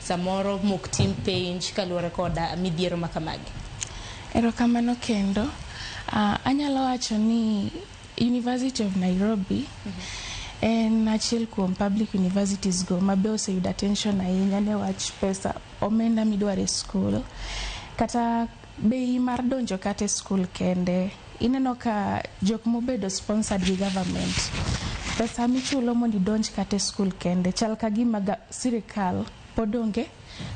Samoro mok tim penj kaluwore koda midhiero ma kamagi. Erokamano kendo. Anyalo wacho ni University of Nairobi en achiel kuom public universities go ma be oseyudo attention ahinya ne wach pesa, omenda midwaro e school, kata bei mar donjo kata e school kende. Ineno ka jok mobedo sponsored gi government, pesa michulo mondo idonj kata e school kende chal ka gima sirikal pod onge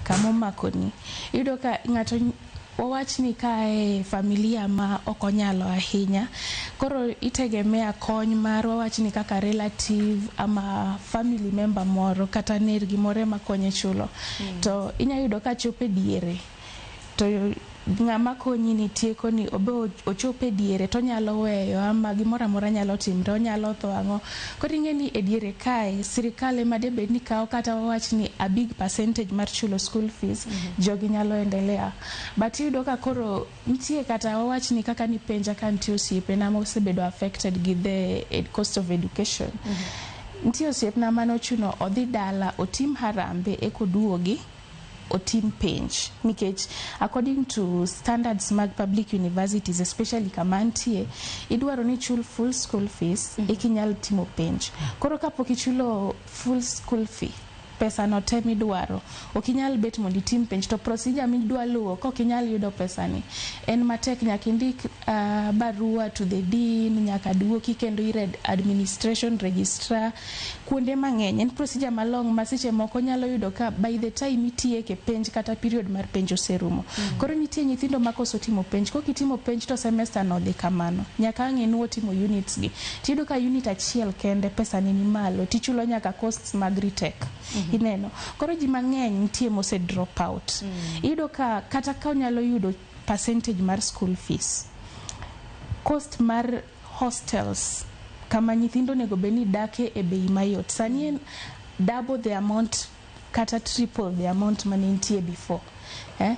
kamomakoni. Iyudo ka ng'ato, wawach ni kae familia ma ok onyalo ahinya, koro itegemea kony mar, wawach ni kaka relative ama family member moro kata nergi moro ema konye chulo. To inya yudo ka chopo e diere to ng'ama konyi ni tieko ni obe ochopo e diere to onyalo weyo ama gimoro amora nyalo timre, onyalo tho ang'o. Koro ing'e ni e diere kae sirikal ema debed ni kawo kata wawach ni a big percentage mar chulo school fees, jogi nyalo endelea. But iyudo ka koro nitie kata wawach ni kaka nipenja ka nitie osiepena mosebedo affected gi the cost of education. Nitie osiepna manochuno odhi dala otim harambee ekoduogi otim penj, nikech according to standards mag public universities, especially kama antie, idwaro ni ichul full school fees ekinyal timo penj. Koro kapok ichulo full school fee, pesa no te midwaro, ok inyal bet mondo itim penj. To procedure midwa luwo kok inyal yudo pesani en matek. Nyaka indik barua to the dean, nyaka duoki kendo ir administration, registrar, kuonde mang'eny. En procedure malong ma seche moko nyalo yudo ka by the time itieke penj, kata period mar penj oserumo. Koro nitie nyithindo ma koso timo penj. Kok itimo penj to semester no dhi kamano, nyaka ang' inuo timo units gi. Tiyudo ka unit achiel kende pesa ne ni malo, tichulo nyaka costs mag retake. Ineno koro ji mang'eny nitie mose drop out. Iyudo ka kata ka onyalo yudo percentage mar school fees, cost mar hostels kama nyithindo onego bed ni dake e bei mayot sani en double the amount kata triple the amount mane nitie before, eh?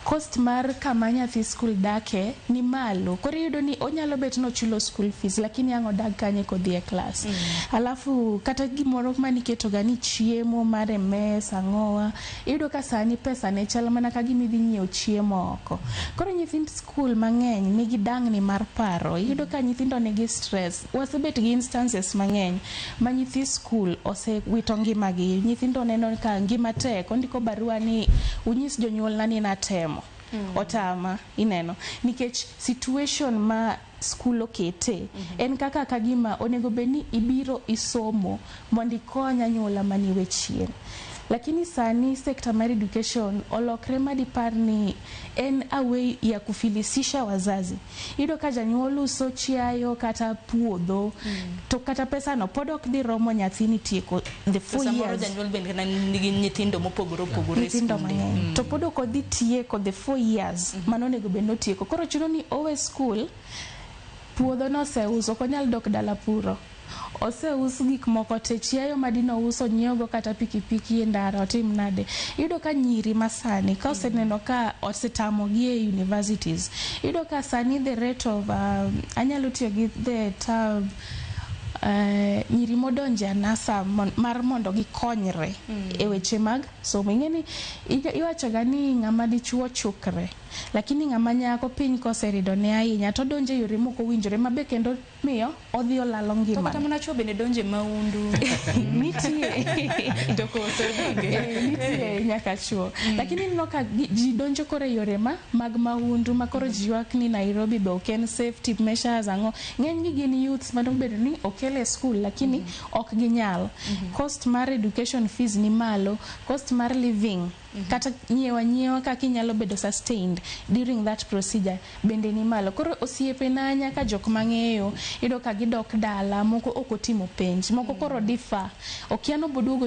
Cost mar kama nyathi school dake ni malo. Koro iyudo ni onyalo bet nochulo school fees, lakini ang' odag kanye kodhi e class? Alafu kata gimoro maniketo ga ni chiemo mar e mess ang'owa, iyudo ka sani pesa ne chal mana ka gima idhi nyiewo chiemo oko. Koro nyithind school mang'eny nigi dangni mar paro. Iyudo ka nyithindo nigi stress. Wasebet gi instances mang'eny ma nyithi school osewito ngimagi. Nyithindo neno ka ngima tek, ondiko barua ni unyis jonyuolna ni natemo, otama. Ineno nikech situation ma school okete en kaka kagima onego bed ni ibiro isomo mondo ikony anyuola maniwe chien, lakini sani sekta mar education olokre ma dipar ni en a way ya kufilisisha wazazi. Iyudo ka janyuol uso chiayo kata puodho, to kata pesa no pod ok dhi romo nyathini tieko the 4 To samoro years. Janyuol bende kata nigi nyithindo mopogore opogore e nyithindo skunde. Mang'eny to pod ok odhi tieko the 4 years mano onego bed notieko. Koro chuno ni owe school, puodho noseuso, ok onyal dok dala puro, oseus gik moko te, chiayo madinouso nyiewogo kata pikipiki e ndara, otim nade? Iyudo ka nyiri masani ka oseneno ka osetamogi e universities, iyudo ka sani the rate of anyalo tiyo gi the term nyiri modonje anasa mar mondo gikonyre e weche mag somo. Ing'e ni iwachoga ni ng'ama dichuo chukre, lakini ng'ama nyako piny koseridone ahinya to donjo e yore mok owinjore mabe kendo miyo odhi olalo To kata ngimane. Mana chuo bende donje maundu. Nitie. To koso donge? Eh, nitie nyaka chuo, lakini ineno ka ji donjo koro e yore ma mag mahundu ma koro ji ywak ni Nairobi be ok en safety measures ang'o. Ng'eny gi gin youths manobedo ni okel e school, lakini ok ginyal. Cost mar education fees ni malo, cost mar living kata nyiewo anyiewa kaka inyalo bedo sustained during that procedure bende ni malo. Koro osiepena nyaka jok mang'eyo, iyudo ka gidok dala, moko ok otimo penj, moko koro defer, okia noboduogo.